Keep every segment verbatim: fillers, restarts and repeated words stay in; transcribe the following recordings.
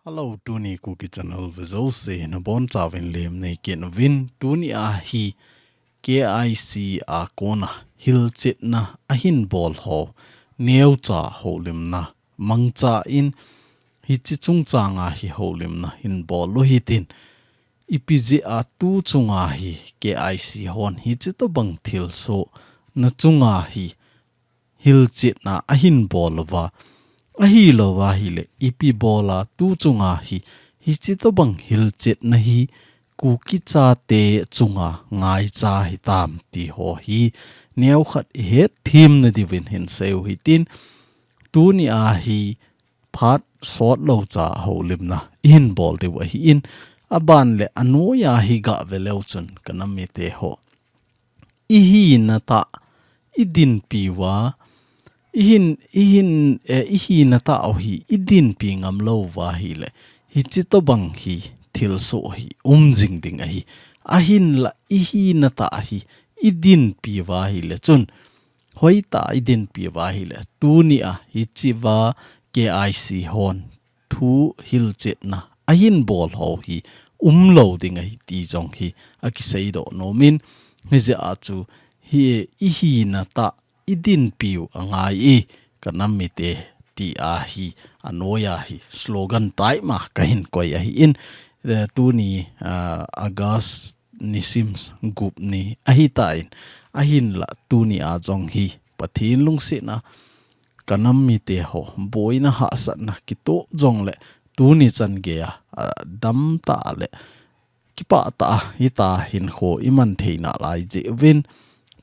Hello, tuni Kuki Channel vejouse nabonchauvin lemna nei kit uvin, tuni a hi K I C a kona hilchetna ahin bol ho neocha houlimna mangcha in, hiche chungchang a hi houlimna hin bol u hitin, ipi jeh a tu chunga hi K I C hon hiche tobang thilsohna chunga hi hilchetna ahin bol uva, ahilou ahile ipi bol a tu chunga hi hiche tobang hilchetna hi Kuki chate chunga ngaicha hitam ti ho hi neokhat ihet themna diuvin hin seiu hitin, tuni a hi phat sotlou cha houlimna ihin bol diu ahin, aban le anoi a hi gah ve leu chun ka nam mite ho, ihina tah idinpi uva, ihin, ihin, eh, ihina tah u hi idinpi ngam lou uva ahile, hiche tobang hi thilsoh hi um jing ding ahi. Ahinla ihina tah hi idinpi uva ahile chun, hoitah idinpi uva ahile, tuni a hiche va K I C hon thu hilchetna ahin bol ho hi umlou ding ahi ti jong hi akiseidoh nom in, hijeh a chu hi ihina tah idinpiu angai e, ka nam mite ti a hi anoi a hi slogan tai ma kahin koi ahin, eh, tuni, ah, August nisim gup ni ahitan, ahinla tuni a jong hi Pathen lungsetna ka nam mite ho boina hahsatna kitoh jongle tuni chan geiya, ah, damtah le kipah tah a hitia hinkho iman thei nalai jeh uvin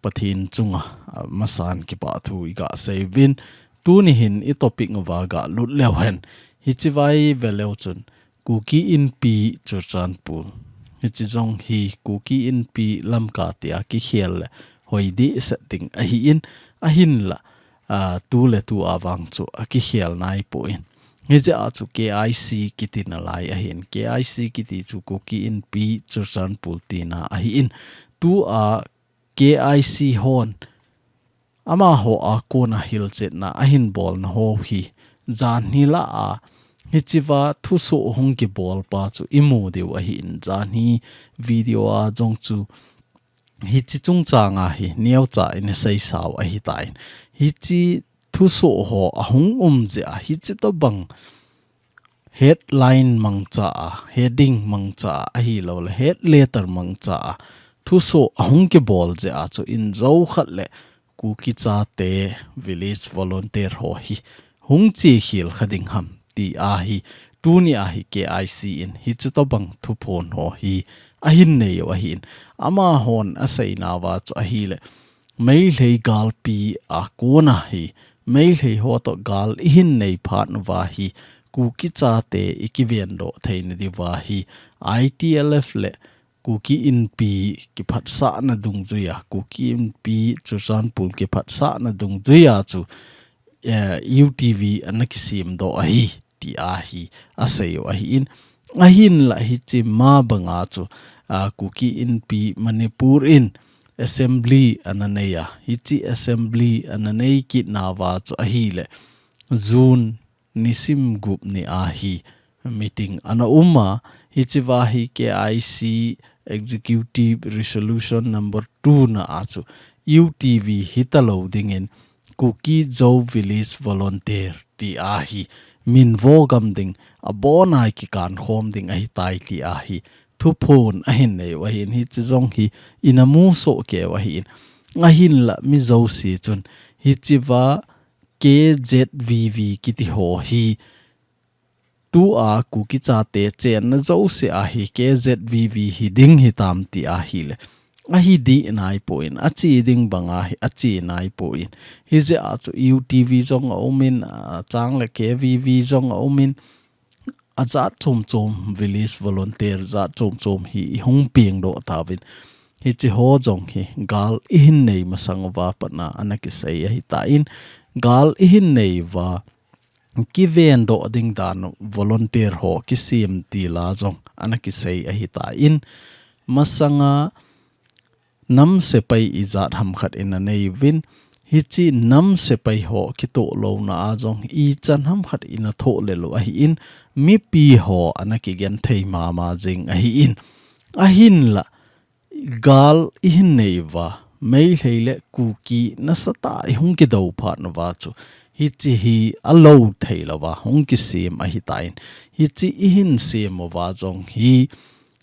Pathen chunga, ah, masan kipah thu iga sei uvin, tuni hin i topic uva galut leu hen, hiche vai ve leu chun Kuki Inpi Churachandpur, hiche jong hi Kuki Inpi Lamka tia kikhel le hoi dehset ding ahin, ahinla, ah, tu le tu a vang chu akikhel naipon. Hijeh a chu K I C kiti nalai ahin, K I C kiti chu Kuki Inpi Churachandpur tina ahin, tu a K I C hon amaho a kona hilchetna ahin bolna ho hi, janhi lah a hiche va thusoh hung kibol pa chu imu diu ahin, janhi video a jong chu hiche chungchang a hi neocha in isei sau ahitan, hiche thusoh ho ahung um jeh a hiche tobang headline mangcha a, heading mangcha a, ahilou le head letter mangcha a thusoh ahung kibol jeh a chu in jou khat le Kuki chate village volunteer ho hi hung chekhel kha ding ham ti a hi, tuni a hi K I C in hiche tobang thuphon ho hi ahin nei u ahin, amahon aseinauva chu ahile, Meitei galpi a kona hi, Meitei ho toh gal ihin nei phat uva hi, Kuki chate ikivendoh theina diuva hi, I T L F le Kuki Inpi kiphatsahna dungjuia, Kuki Inpi Churachandpur kiphatsahna dungjuia chu, eh, U T V ana kisemdoh ahi, ti a hi asei u ahin. Ahinla hiche ma banga chu, ah, Kuki Inpi Manipur in assembly ana nei a, hiche assembly ana nei kitnauva chu ahile, June nisim gup ni a hi meeting ana um a, hiche va hi K I C Executive Resolution number two na a chu U T V hitalou dingin Kuki Zo Village Volunteer ti a hi minvo gam ding, abonai kikankhom ding ahitai ti a hi thuphon ahin nei u ahin, hiche jong hi ina musoh kei u ahin. Ahinla mi jouse chun hiche va K Z V V kiti ho hi, tu a Kuki chate chenna jouse a hi K Z V V hiding hitam ti ahile, ahi dih naipon, ache ding banga hi ache naipon. Hijeh a chu U T V jong aumin, achang le K V V jong aumin, ajat chom chom, village volunteer jat chom chom hi ihung pengdoh tauvin. Hiche ho jong hi gal ihin nei masang uva patna ana kisei ahitan, gal ihin nei uva kivendoh ding dan u volunteer ho kisem til a jong ana kisei ahitan, masanga nam sepai ijat ham khat ina nei uvin, hiche nam sepai ho kitoh louna a jong ichan ham khat ina thoh lel u ahin, mipi ho ana kigenthei mama jing ahin, ahinla gal ihin nei uva, Meitei le Kuki nasatah ihung kidou phat uva chu, hiche hi alou thei louva hung kisem ahitan, hiche ihin sem uva jong hi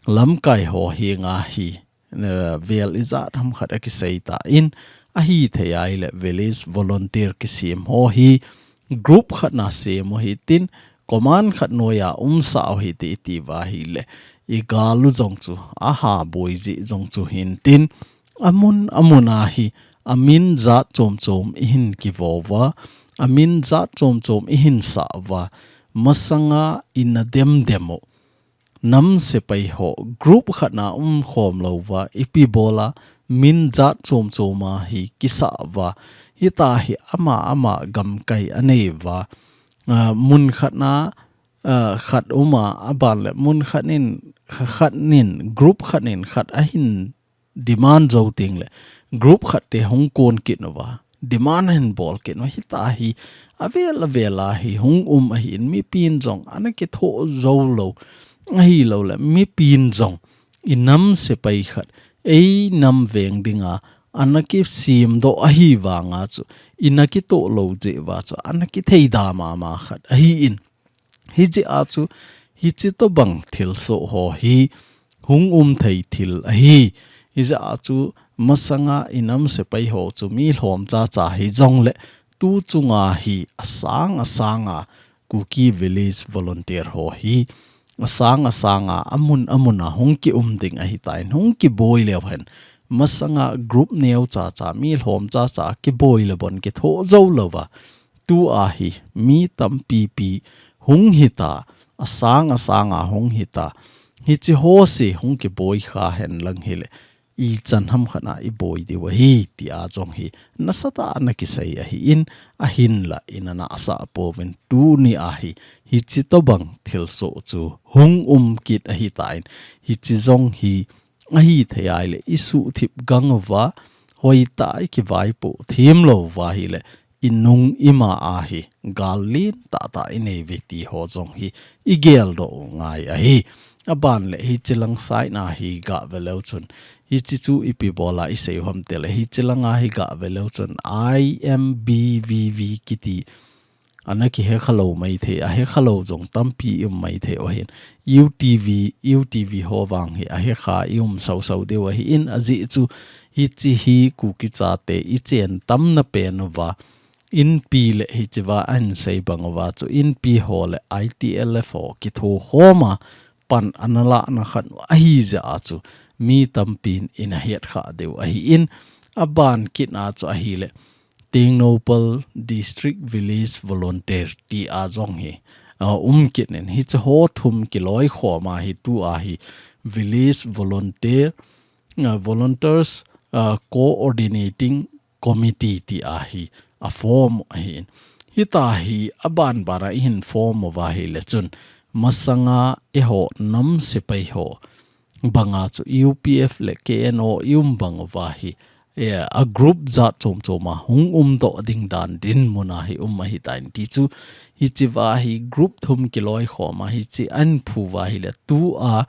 lamkai ho henga hi, eh, vel ijat ham khat akisei tan, ahithei ahile village volunteer kisem ho hi group khat na sem u hitin, command khat noiya umsah u hite iti uva ahile, igal u jong chu, aha boi jeh jong chu hintin, amun amun a hi amin jat chom chom ihin kivo uva, amin jat chom chom ihin sah uva, masanga ina dem dem u nam sepai ho group khat na umkhom louva, ipi bola min jat chom chom a hi kisah uva, hita hi ama ama gamkai anei uva, ah, mun khat na, ah, khat uma, aban le mun khat in, khat in, group khat in khat ahin demand jou teng le group khat te hung kon kit uva, demand ahin bol kit uva, hita hi avel avel a hi hung um ahin, mipin jong ana kitho jou lou, ahilou le mipin jong inam sepai khat, einam veng dinga ana kisem doh ahi vanga chu, ina kitoh lou jeh uva chu ana kithei da mama khat ahin. Hijeh a chu, hiche tobang thilsoh ho hi hung um thei thil ahi. Hijeh a chu, masanga inam sepai ho chu mi lhom chacha hijongle, tu chunga hi asang asanga Kuki Village Volunteer ho hi asang asanga amun amun a hung kium ding ahitan, hung kiboi leu hen, masanga group neo chacha, mi lhom chacha kiboi le bon kitho jou louva, tua hi mi tampi pi hung hita, asang asanga hung hita, hiche ho se hung kiboi kha hen lang hile, ichan ham khat na iboi diu ahi, tia jong hi nasatah a ana kisei ahin, ahinla ina nahsah pouvin, tuni a hi hiche tobang thilsoh chu hung um kit ahitan, hiche jong hi ahithei ahile isuhthip gang uva, hoitah a ikivaipoh them lou uva ahile, inung ima a hi gal lentah tah inei uve ti ho jong hi igel doh u ngai ahi. Aban le hiche lang side na hi gah ve leu chun, hiche chu ipi bola isei u ham tile, hiche langa hi gah ve leu chun I M B V V kiti ana kihe kha lou maithei, ahe kha lou jong tampi i um maithei u ahin. U T V, U T V ho vang hi ahe kha i um sau sau diu ahin, ajeh chu hiche hi Kuki chate ichen tamna pen uva, Inpi le hichea ahin sei bang uva chu Inpi ho le I T L F ho kithokhom a pan ana lahna khat u ahi jeh a chu mi tampin ina het kha diu ahin, aban kit a chu ahile Tengnoupal District Village Volunteer tia jong hi, a, um kit in, hiche ho thum kiloikhom a hi tua hi Village Volunteer, a, Volunteers, a, Coordinating Committee tia hi a form ahin. Hita hi aban ban a ihin form uva ahile chun masanga eiho nam sepai ho banga chu U P F le K N O i um bang uva hi, eh, a group jat chom chom a hung um doh ding dan dinmun a hi um ahitan ti chu, hichea hi group thum kiloikhom a hiche ahin phu uva ahile tua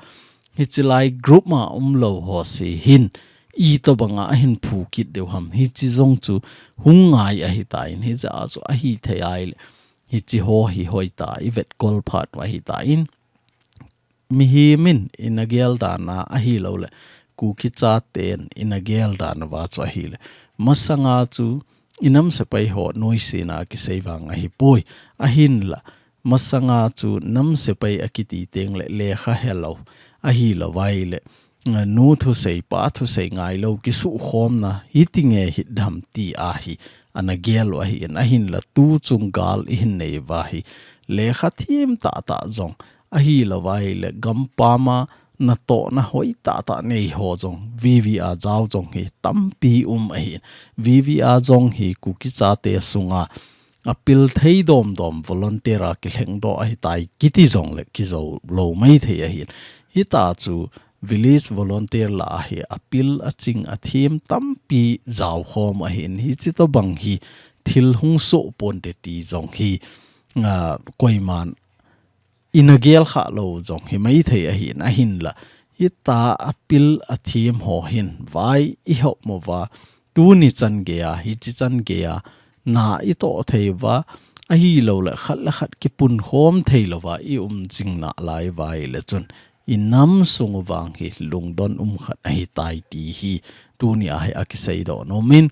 hiche lai group ma um lou ho se hin itobang a ahin phu kit diu ham, hiche jong chu hung ngai ahitan, hijeh a chu ahithei ahile hiche ho hi hoitah a i vetkol phat u ahitan, mihem in ina gel dan a ahilou le Kuki chaten ina gel dan uva chu ahile, masanga chu inam sepai ho noise na kisei vang ahipoi, ahinla masanga chu nam sepai akiti teng le lekha helou, ahilou vai le, a, nu thusei, pa thusei ngailou kisuhkhomna hiti nge hidam tia hi ana gel u ahin, ahinla tu chung gal ihin nei uva hi lekha them tah tah jong, ahilou vai le gampam a natohna hoitah tah nei ho jong V V A jao jong hi tampi um ahin, V V A jong hi Kuki chate sunga apil thei dom dom volunteer a kilhengdoh ahitai kiti jong le kijou lou maithei ahin. Hita chu village volunteer lah a hi apil aching athem tampi jaokhom ahin, hiche tobang hi thil hung soh ponte ti jong hi, a, koiman ina gel kha lou jong hi maithei ahin, ahinla hita a pil a thiem ho hin vai i hop mo va, tuni chan gei a, hichi chan gei a na i toh thei uva, ahilou le khat le khat kipun khom thei louva i um jing nalai uva ahile chun i nam sung u vang hi lungdon um khat ahi tai ti hi tuni a hi a kisei doh nom in,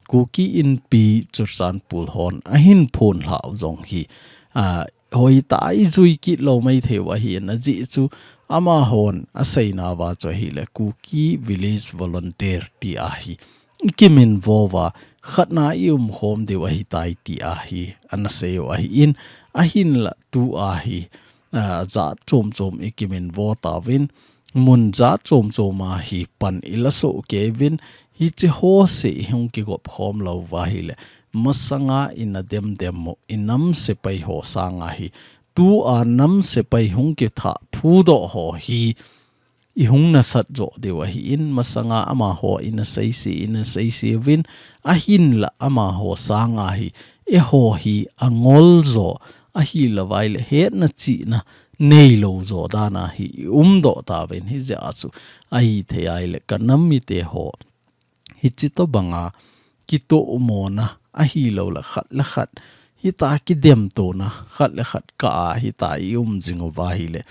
Kuki Inpi Churachandpur hon ahin phon lhau jong hi, a, hoitah a i jui kit lou maithei u ahin, ajeh chu amahon a seina uva chu ahile Kuki Village Volunteer ti a hi i kiminvo uva, khat na i um khom diu ahi tai ti a hi ana sei u ahin, ahinla tu a hi, a, jat chom chom i kiminvo tauvin, mun jat chom chom a hi pan i la soh kei uvin, hichi ho se i hung kigop khom lou uva ahile, masanga i na dem dem mo, i nam sepai ho sanga hi, tu a nam sepai hung kithah phu doh ho hi, i hung nasat jo diu ahin, masanga amaho i na sei se, i na sei se uvin, ahinla amaho sanga hi, eiho hi a ngol jo, ahilou vai le hetna chihna nei lou jo dan a hi i um doh tauvin, hijeh a chu ahi thei ahile ka nam mite ho hichi tobang a kitoh mona ahilou le khat le khat hita kidem tona khat le khat kah a hita i um jing uva ahile,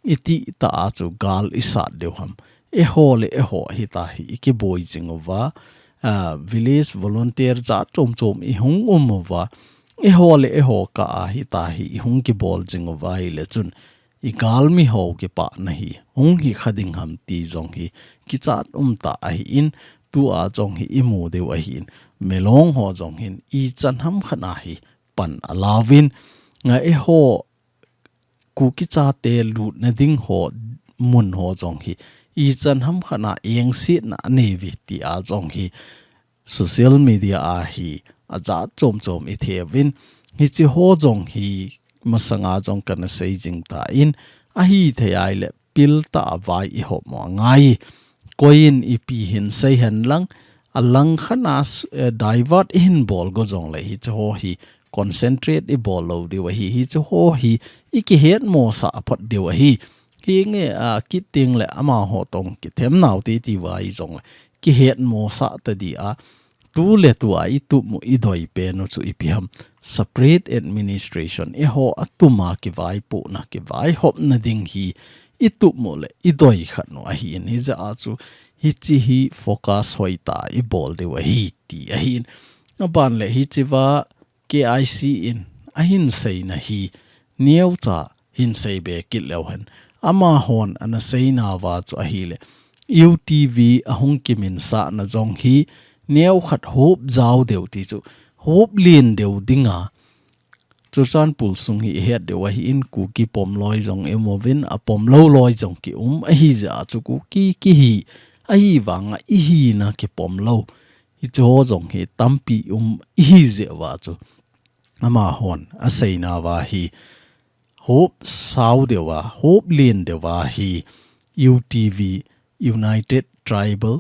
i tih tah a chu gal i sat diu ham. Eiho le eiho hita hi i kiboi jing uva, a, village volunteer jat chom chom i hung um uva, eiho le eiho kah a hita hi i hung kibol jing uva ahile chun i galmi ho kipana hi hung hi kha ding ham ti jong hi kichat um tah ahin, tu a jong hi i mu diu ahin, Milong ho jong hin ichan ham khat na hi pan a lauvin, a, eiho Kuki chate lutna ding ho mun ho jong hi ichan ham khat na engsetna a nei uve ti a jong hi social media a hi a jat chom chom i the uvin, hichi ho jong hi masanga jong kana sei jing tan, ahi thei ahile pil tah a vai i hop mo angai. Koi in ipi hin sei hen lang, a lang khat na s-, eh, divert i hin bol go jong le hichi ho hi concentrate i bol lou diu ahi, hichi ho hi i kihet mo sah a phot diu ahi. Hinge, a, kit teng le amaho tong kithem nau ti ti uva i jong le kihet mo sah ta di a, tu le tu a i tup mu i doi pen u chu ipi ham, separate administration, eiho a tum a kivaipohna, kivaihopna ding hi i tup mu le i doi khat u ahin, hijeh a chu hichi hi focus hoitah i bol diu ahi ti ahin. Aban le hichi uva K I C in a hin seina hi neocha hin sei be kit leu hen. Amahon ana seina uva chu ahile, U T V a hung kiminsahna jong hi neo khat hop jao deu ti chu, hop lien deu dinga Churachandpur sung hi i het deu ahin, Kuki pom loi jong i um uvin, a pom lou loi jong ki um ahi jeh a chu Kuki kihi ahi vanga i hina kipom lou. Hichi ho jong hi tampi um ihi jeh uva chu amahon a seina uva hi hop sao deu a, hop lien deu a hi U T V, United Tribal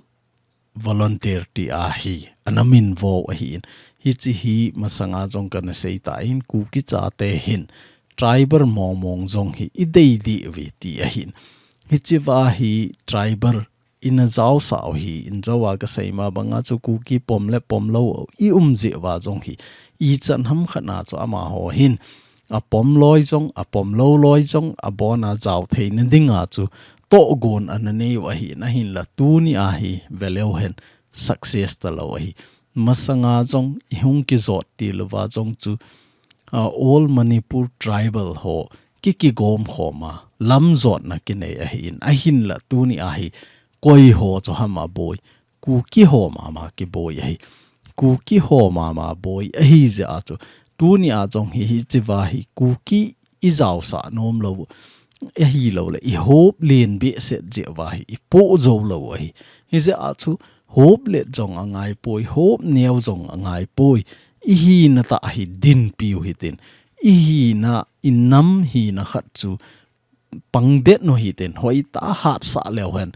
Volunteer ti a hi ana minvo ahin. Hichi hi masanga jong kana sei tan, Kuki chate hin tribal mong mong jong hi i dei diu ve ti ahin. Hichi uva hi tribal i na jaosah u hi, in jou a ka sei ma banga chu Kuki pom le pom lou i um jeh uva jong hi, ichan ham khat na chu amaho hin a pom loi jong, a pom lou loi jong, a bon a jao theina dinga chu tohgon ana nei u ahin, ahinla tuni a hi ve leu hen success ta lou ahi. Masanga jong i hung kijot til uva jong chu, a, All Manipur Tribal ho ki kigom khom a, lamjotna kinei ahin, ahinla tuni a hi koi ho chu ham a boi, Kuki ho mama kiboi ahi. Kuki ho mama boi ahi jeh a chu tuni a jong hi hichi uva hi Kuki i jaosah nom lou, ahi lou le i hop lien behseh jeh uva hi i poh jou lou ahi. Hijeh a chu hop let jong angai poi, hop neo jong angai poi. I hina tah hi dinpi u hitin, i hina, i nam hina khat chu pang det u hitin, hoitah a hatsah leu hen.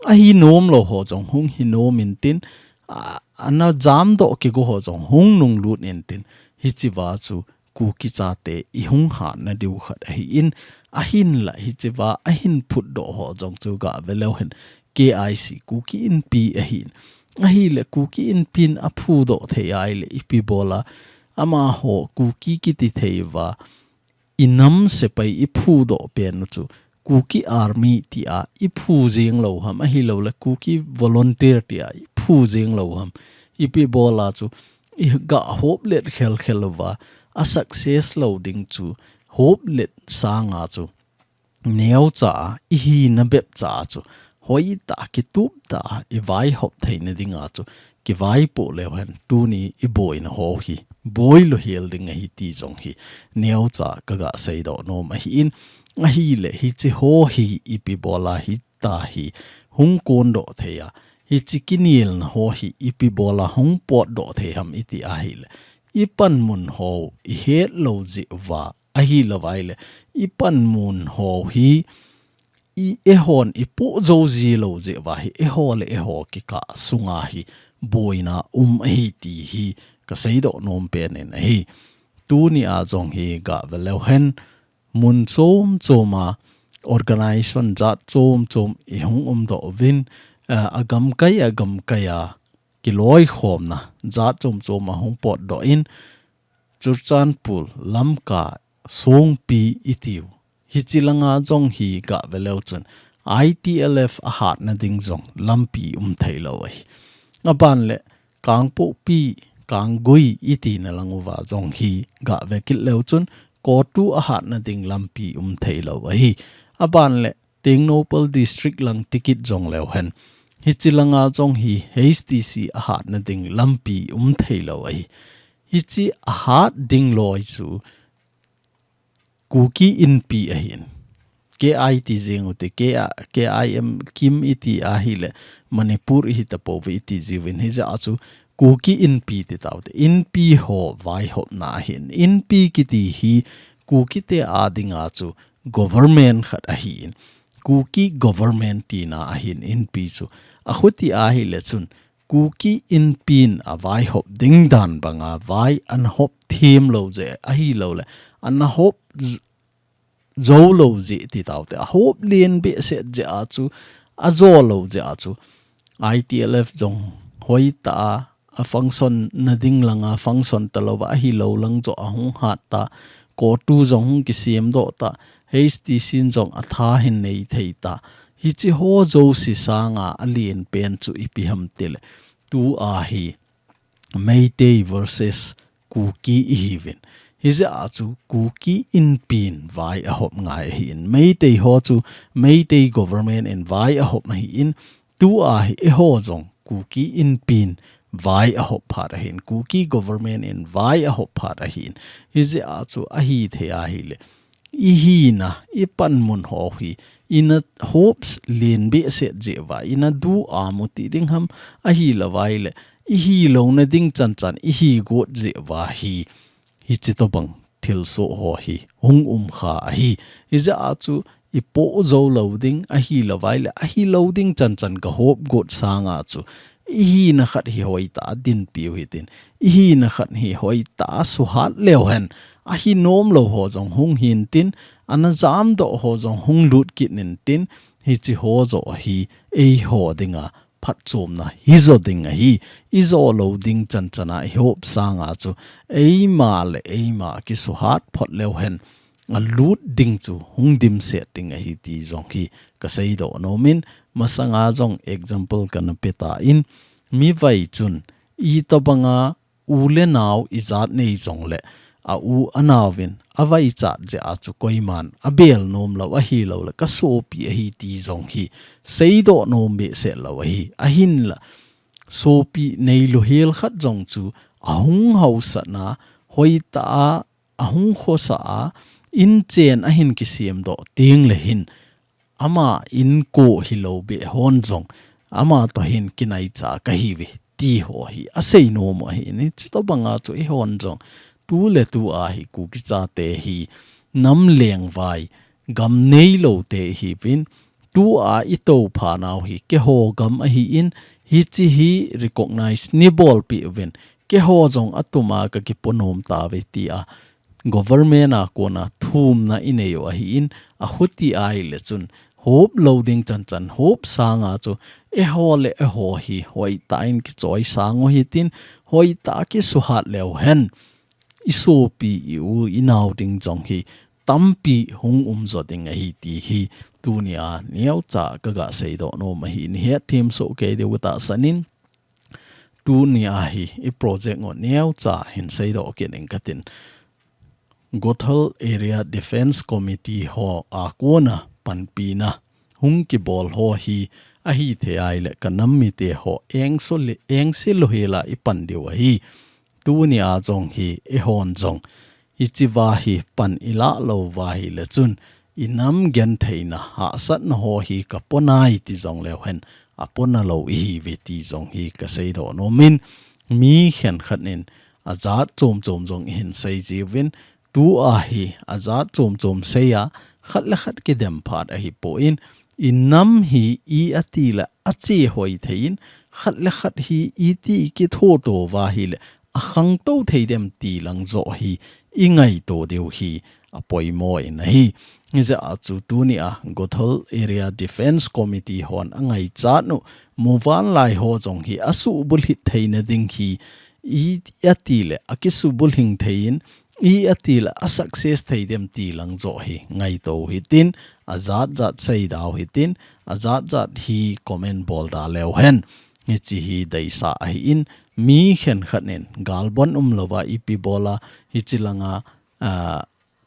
Ahi nom lou ho jong hung hi nom intin, a, ana jamdoh kigo ho jong hung nunglut intin, hichi uva chu Kuki chate i hung hatna diu khat ahin, Ahinla hichea ahin phutdoh ho jong chu gah ve leu hen, K I C Kuki Inpi ahin. Ahile Kuki Inpin aphudoh thei ahile ipi bola amaho Kuki kiti thei uva, inam sepai iphudoh pen u chu Kuki Army tia iphu jeng lou ham, ahilouleh Kuki Volunteer tia iphu jeng lou ham. Ipi bola chu igah hop let khel khel uva, a success lou ding chu hop let sanga chu neocha a, ihina bepcha a chu hoitah a, kituptah a ivaihop theina dinga chu kivaipoh leu hen, tuni iboina ho hi boi lou hel ding ahi ti jong hi neocha a kagah seidoh nom ahin. Ahile hiche ho hi ipi bola hita hi hung kondoh thei a, hiche kinelna ho hi ipi bola hung potdoh thei ham iti ahile, ipanmun ho ihet lou jeh uva, ahilou vaile ipanmun ho hi i, eihon ipoh jou ji lou jeh uva hi, eiho le eiho kikah sunga hi boina um ahi ti hi kaseidoh nom pen in ahi. Tuni a jong hi gah ve leu hen, mun chom chom a, organization jat chom chom ihung umdoh uvin, eh, agamkai agamkai a kiloikhomna jat chom chom ahung potdoh in, Churachandpur, Lamka, Songpi itiu. Hiche langa jong hi gah ve leu chun I T L F ahatna ding jong lampi um thei lou ahi. Aban le Kangpokpi, Kanggui itina lang uva jong hi gah ve kit leu chun CoTU ahatna ding lampi um thei lou ahi. Aban le Tengnoupal District lang tikit jong leu hen, hiche langa jong hi H T C ahatna ding lampi um thei lou ahi. Hiche ahat ding loi chu Kuki Inpi ahin. K I T jing ute, K I, K I M Kim iti ahile, Manipur ihi tapouve iti jiuvin, hijeh a chu Kuki Inpi ti taute. Inpi ho vaihopna ahin. Inpi kiti hi Kuki te a dinga chu government khat ahin. Kuki government tina ahin Inpi chu. Akhuti ahile chun Kuki Inpin avaihop ding dan banga vai ana hop them lou jeh ahilouleh, ana hop j-, jou lou jeh ti taute. Ahop len behseh jeh a chu, ajo lou jeh a chu, I T L F jong hoitah a, a function na ding langa function talou va, ahilou lang joh ahung hat ta, CoTU jong hung kisemdoh ta, H T C in jong atha hin nei thei ta. Hiche ho jouse sanga alen pen chu ipi ham tile, tua hi Meitei versus Kuki ihiuvin. Hijeh a chu Kuki Inpin vai ahop ngai ahin. Meitei ho chu Meitei government in vai ahop ahin. Tua hi eiho jong Kuki Inpin vai ahop phat ahin. Kuki government in vai ahop phat ahin. Hijeh a chu ahithei ahile, ihina, ipanmun ho hi, ina hopsa len behseh jeh uva, ina duam u ti ding ham, ahilou vaile, ihilouna ding chanchan, ihi got jeh uva hi, hiche tobang thilsoh ho hi hung um kha ahi. Hijeh a chu ipoh jou lou ding, ahilou vaile, ahilou ding chanchan gahop got sanga chu, ihina khat hi hoitah a dinpiu hitin, ihina khat hi hoitah a suhat leu hen, ahi nom lou ho jong hung hintin, ana jamdoh ho jong hung lut kit intin, hiche ho joh hi eiho dinga phatchomna hijo ding ahi. Ijo lou ding chanchan a ihop sanga chu, eima le eima kisuhat phot leu hen, alut ding chu hung dimset ding ahi ti jong hi kaseidoh nomin, masanga jong example kana pe tan, mivai chun itobanga u le nao ijat nei jongle, a u anaovin avaichat jeh a chu koiman abel nom lou ahilouleh, kasopi ahi ti jong hi seidoh nom behseh lou ahi. Ahinla, sopi neilou hel khat jong chu ahung haosatna, hoitah a ahung khosah a, inchen ahin kisemdoh teng le hin, ama inko hilou beh hon jong, ama toh hin kinaicha kahiuve ti ho hi asei nom u ahin. Hiche tobanga chu eihon jong, tu le tua hi Kuki chate hi nam lengvai, gam neilou te ihiuvin, tua itoupha nau hi keiho gam ahin, hiche hi recognize neibolpeh uvin, keiho jong atuma kakiponom tauve tia government a kona thumna inei u ahin, ahuti ahile chun, hop lou ding chanchan, hop sanga chu, eiho le eiho hi, hoitah in kichoisang u hitin, hoitah kisuhat leu hen, isopi i u inao ding jong hi, tampi hung um jo ding ahi ti hi, tunia neocha kaga seidoh nom ahi, nahet them soh kei diu katahsan in, tunia hi, i project u neocha hin seidoh kit ing katin. Gothal Area Defence Committee ho a kona panpina hung kibol ho hi ahithei ahile ka nam mite ho engse le, engse lou hela i pan diu ahi. Tunia jong hi eihon jong hichea hi pan ilah lou uva ahile chun i nam gentheina hahsatna ho hi ka poi nai ti jong leu hen, apoi nalou ihiuve ti jong hi ka seidoh nom in, mi khenkhat in ajat chom chom jong ihin sei jiuvin, tua hi ajat chom chom sei a, khat le khat kidem phat ahipoi, i nam hi i ati le ache hoi thei in, khat le khat hi iti kitho to uva ahile akhangtou thei dem ti lang joh hi i ngaito diu hi apoimo in ahi. Hijeh a chu tunia Gothal Area Defence Committee hon angaichat u, muvanlai ho jong hi asuhbulhit theina ding hi i ati le akisuhbulhing thei in, i ati le a success thei dem ti lang joh hi ngaito hitin, ajat jat sei da u hitin, ajat jat hi comment bol da leu hen. Hiche hi deisah ahin, mi khenkhat in galbon umlouva ipi bola hiche langa, ah,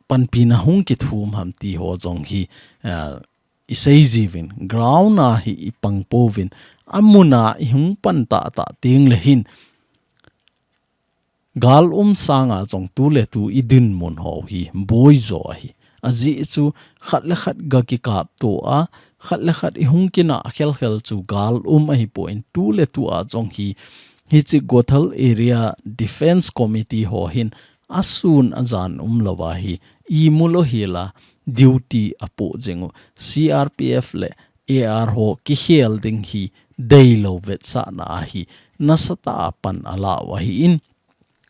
panpina hung kithum ham ti ho jong hi, ah, i sei jiuvin, ground a hi i pang pouvin, amun a i hung pan tahtah teng le hin, gal um sanga jong tu le tu i dinmun ho hi boi jo ahi. Ajeh chu khat le khat ga kikap to a, khat le khat i hung kinah khel khel chu gal um ahipoi, tu le tu a jong hi, hiche Gothal Area Defence Committee ho hin asun ajan umlouva hi imu lou hela duty apoh jing u, C R P F le A R ho kikhel ding hi deilou vetsahna ahi, nasatah a pan ala u ahin,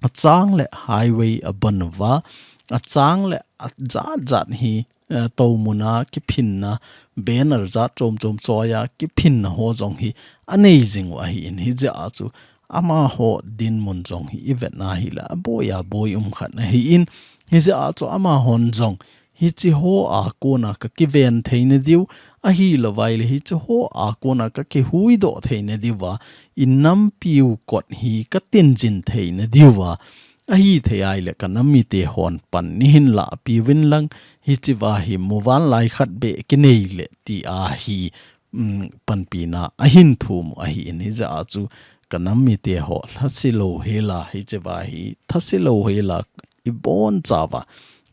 achang le highway abon uva, achang le ajat jat hi, eh, toumun a kiphinna, banner jat chom chom choi a kiphinna ho jong hi anei jing u ahin, hijeh a chu amaho dinmun jong hi i vet na hile aboi aboi um khat ahin, hijeh a chu amahon jong hiche ho a kona ka kiven theina diu, ahilouva ahile hiche ho a kona ka kihuhdoh theina diuva, i nampiu kot hi ka tinjin theina diuva, ahithei ahile ka nam mite hon pan neihin lahpeh uvin lang, hichea hi muvanlai khat beh kinei le ti ahi, um, panpina ahin thum u ahin, hijeh a chu ka nam mite ho lhase lou hela, hichea hi thase lou hela i bonchauva,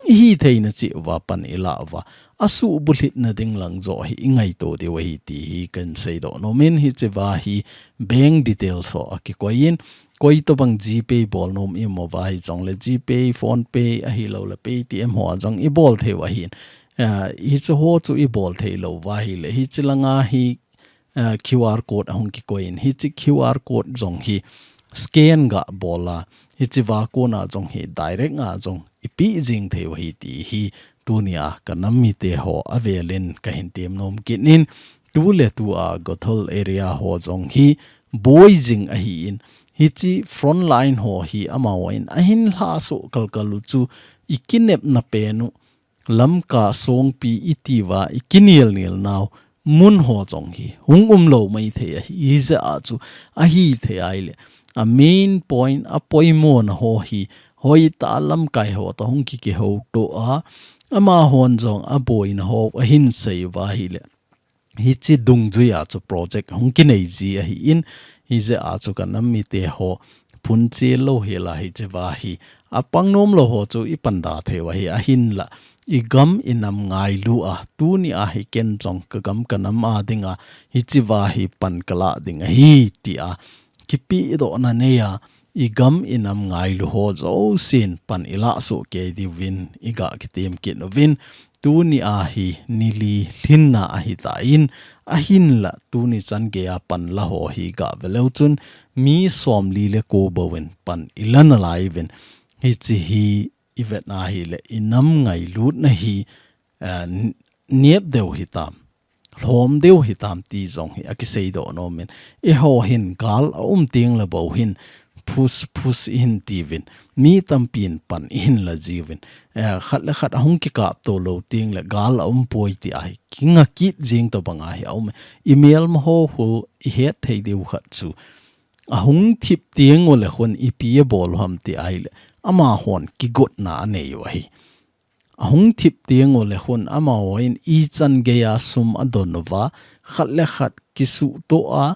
i hitheina cheh uva pan i lah uva, asuhbulhitna ding lang joh hi i ngaito diu ahi ti hi kahin seidoh nom in, hichea hi bank details ho akikoi in, koi tobang GPay bol nom i um uva hijongle GPay, PhonePe ahilouleh Paytm ho a jong i bol thei u ahin. Ah, hiche ho chu i bol thei louva ahile, hiche langa hi, ah, QR code ahung kikoi in, hiche QR code jong hi scan ga bol a, hichea kona jong hi direct a jong i peh jing thei u ahi ti hi tunia ka nam mite ho avel in kahin tem nom kit in, tu le tu a Gothal area ho jong hi boi jing ahin, hiche front line ho hi amahon ahin lhaso kalkal u chu i kinepna pen u, Lamka Songpi i ti uva i kinel nel nau mun ho jong hi hung um lou maithei ahi, hijeh a chu ahithei ahile, a main point, a poimona ho hi hoitah a lamkai ho toh hung kikihouto a, amahon jong aboina ho ahin sei uva ahile, hiche dungjui a chu project hung kinei ji ahin, hijeh a chu ka nam mite ho phunche lou hela hichea hi apang nom lou ho chu i pan da thei u ahi, ahinla i gam i nam ngailu a, tunia hi ken jong ka gam ka nam a dinga hichea hi pan ka lah ding ahi tia kipehdohna nei a, i gam i nam ngailu ho jousen pan i lahso kei diuvin i ga kitem kit uvin, tunia hi ni li lhinna ahitan, ahinla tuni chan geiya pan la ho hi ga ve leu chun mi somli le ko bouvin pan i la nalai uvin, hiche hi ivet na hile, inam ngailutna hi, eh, n-, nep deu hitam, lhom deu hitam ti jong hi akisei doh nomin. Eiho hin gal aum teng le bou hin phus phus ihin tiuvin, mi tampin pan ihin la jiuvin. Eh, khat le khat ahung kikap to lou teng le gal aum poi ti ahi kinga kit jing to bang ahi aum. Imelma ho khu ihet thei deu khat chu, ahung thip teng u le khun ipi abol u ham ti ahile, amahon kigotna anei u ahi. Ahung thip teng u le khun amahon ichan geiya sum adon uva, khat le khat kisuh to a,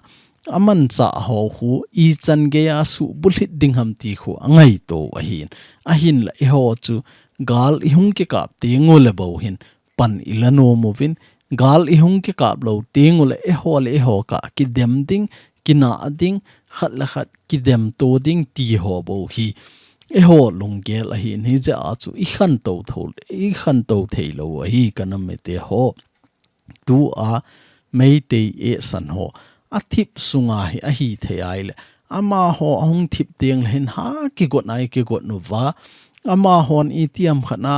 amanchah ho khu ichan geiya suh bulhit ding ham ti khu angaito u ahin. Ahinla eiho chu gal ihung kikap teng u le bou hin pan ila nom uvin, gal ihung kikap lou teng u le eiho le eiho kah kidem ding, kinah ding, khat le khat kidem to ding ti ho bou hi eiho lunggel ahin, hijeh a chu ikhantou tho, ikhantou thei lou ahi ka nam mite ho. Tua Meitei eisan ho athip sunga hi ahi thei ahile, amaho ahung thip teng le hin ha kigot a ikigot uva, amahon itiham khat a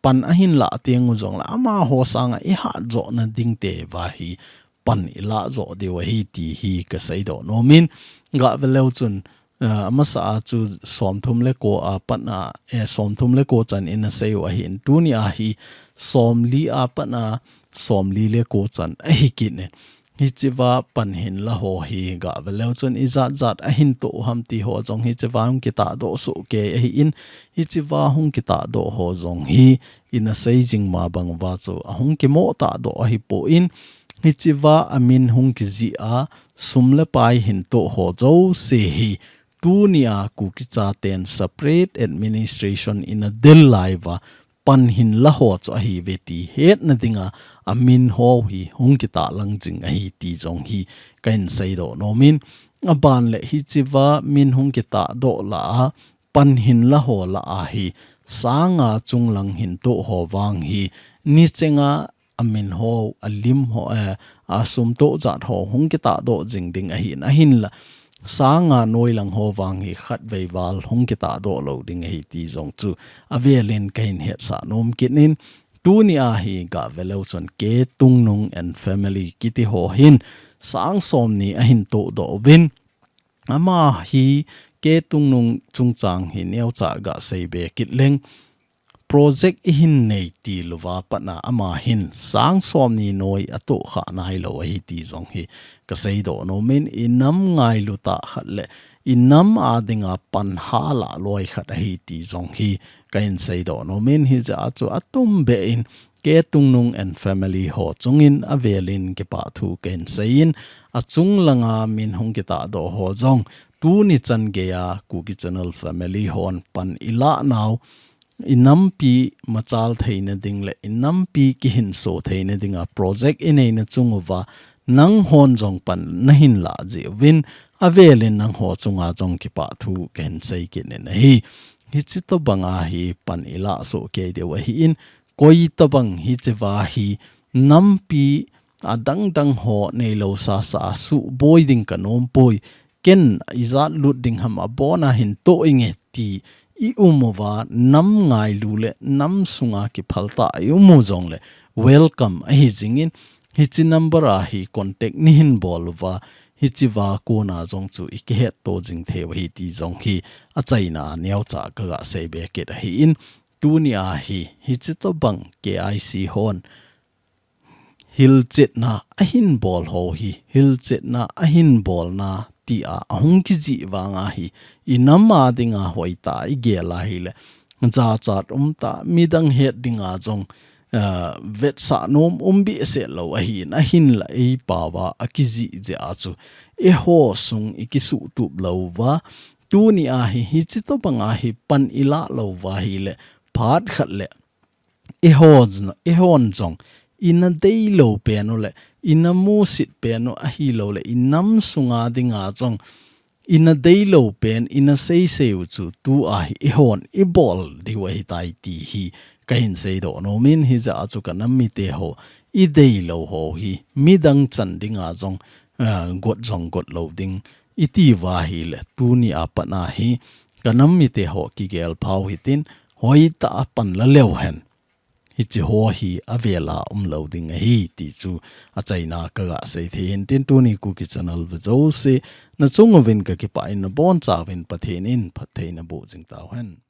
pan ahin lah teng u jong le, amaho sanga ihat joh na ding te uva hi pan ilah joh diu ahi ti hi kasei doh nomin. Gah ve leu chun, eh, amasa a chu somthum le ko a pat a, eh, somthum le ko chan ina sei u ahin, tuni a hi somli a pat a somli le ko chan ahi kit in. Hichea pan hin la ho hi gah ve leu chun ijat jat ahin to u ham ti ho jong hichea hung kitah doh soh kei ahin, hichea hung kitah doh ho jong hi ina sei jing ma bang uva chu ahung kimo tah doh ahipon, hichea amin hung kijih a sum le pai hin to ho jouse hi tuni a Kuki chaten separate administration ina del lai uva pan hin la ho chu ahi ve ti hetna dinga amin ho hi hung kitah lang jing ahi ti jong hi kahin sei doh nomin. Aban le hichea min hung kitah doh lah a pan hin la ho lah a hi sanga chunglang hin to ho vang hi nichenga amin ho, alim ho, eh, asum to jat ho hung kitah doh jing ding ahin, ahinla sanga noilang ho vang hi khatvei val hung kitah doh lou ding ahi ti jong chu avelin kahin hetsah nom kit in. Tuni a hi gah ve leu chun K Tungnung and family kiti ho hin sang somni ahin to doh uvin. Ama hi K Tungnung chungchang hi neocha gah sei be kit leng, project ihin nei ti louva pat a ama hin sang somni noi ato kha nailou ahi ti jong hi kasei doh nomin, inam ngailu tah khat le inam a dinga pan ha lah loi khat ahi ti jong hi kahin sei doh nomin, hijeh a chu atum be in K Tungnung and family ho chungin avelin kipah thu kahin sei in, achung langa min hung kitah doh ho jong tuni chan geiya Kuki Channel family hon pan ilah nau, inampi machal theina ding le inampi kihinso theina dinga project inei na chung uva nanghon jong pan nahin lah jeh uvin, avelin nangho chunga jong kipah thu kahin sei kit in ahi. Hichi tobang a hi pan ilah soh kei diu ahin, koi tobang hichea hi nampi adang dang ho neilou sasa a suboi ding kanom poi, ken ijat lut ding ham abon a hin to inge ti i um uva, nam ngailu le nam sunga kiphal tah a i um u jong le welcome ahi jing in, hichi number a hi contact neihin bol uva, hichea kona jong chu i kihet to jing thei u ahi ti jong hi achaina a neocha kagah sei be kit ahin, tuni a hi hichi tobang K I C hon hilchetna ahin bol ho hi, hilchetna ahin bolna ti a ahung kijih vang a hi, inam a dinga hoitah a igel a hile, jachat umtah, midang het dinga jong, ah, vetsah nom um behseh lou ahin, ahinla eipao a akijih jeh a chu eiho sung i kisuhtup lou uva, tuni a hi, hichi tobang a hi pan ilah lou uva hile, phat khat le eihon, eihon jong ina deilou pen u le ina musit pen u ahilou le, inam sunga dinga jong ina deilou pen ina seisei u chu tua hi eihon ibol diu ahitai ti hi kahin sei doh nomin, hijeh a chu kanam mite ho, ideilou ho hi midang chan dinga jong, ah, got jong got lou ding iti uva hile, tuni a pat a hi kanam mite ho kigel phau hitin, hoitah a pan la leu hen, hiche ho hi avela umlou ding ahi ti chu achaina kaga sei thei hin tin, tuni Kuki Channel ve jouse nachung uvin kakipah in, nabonchauvin Pathen in phatthei naboh jing tauhen.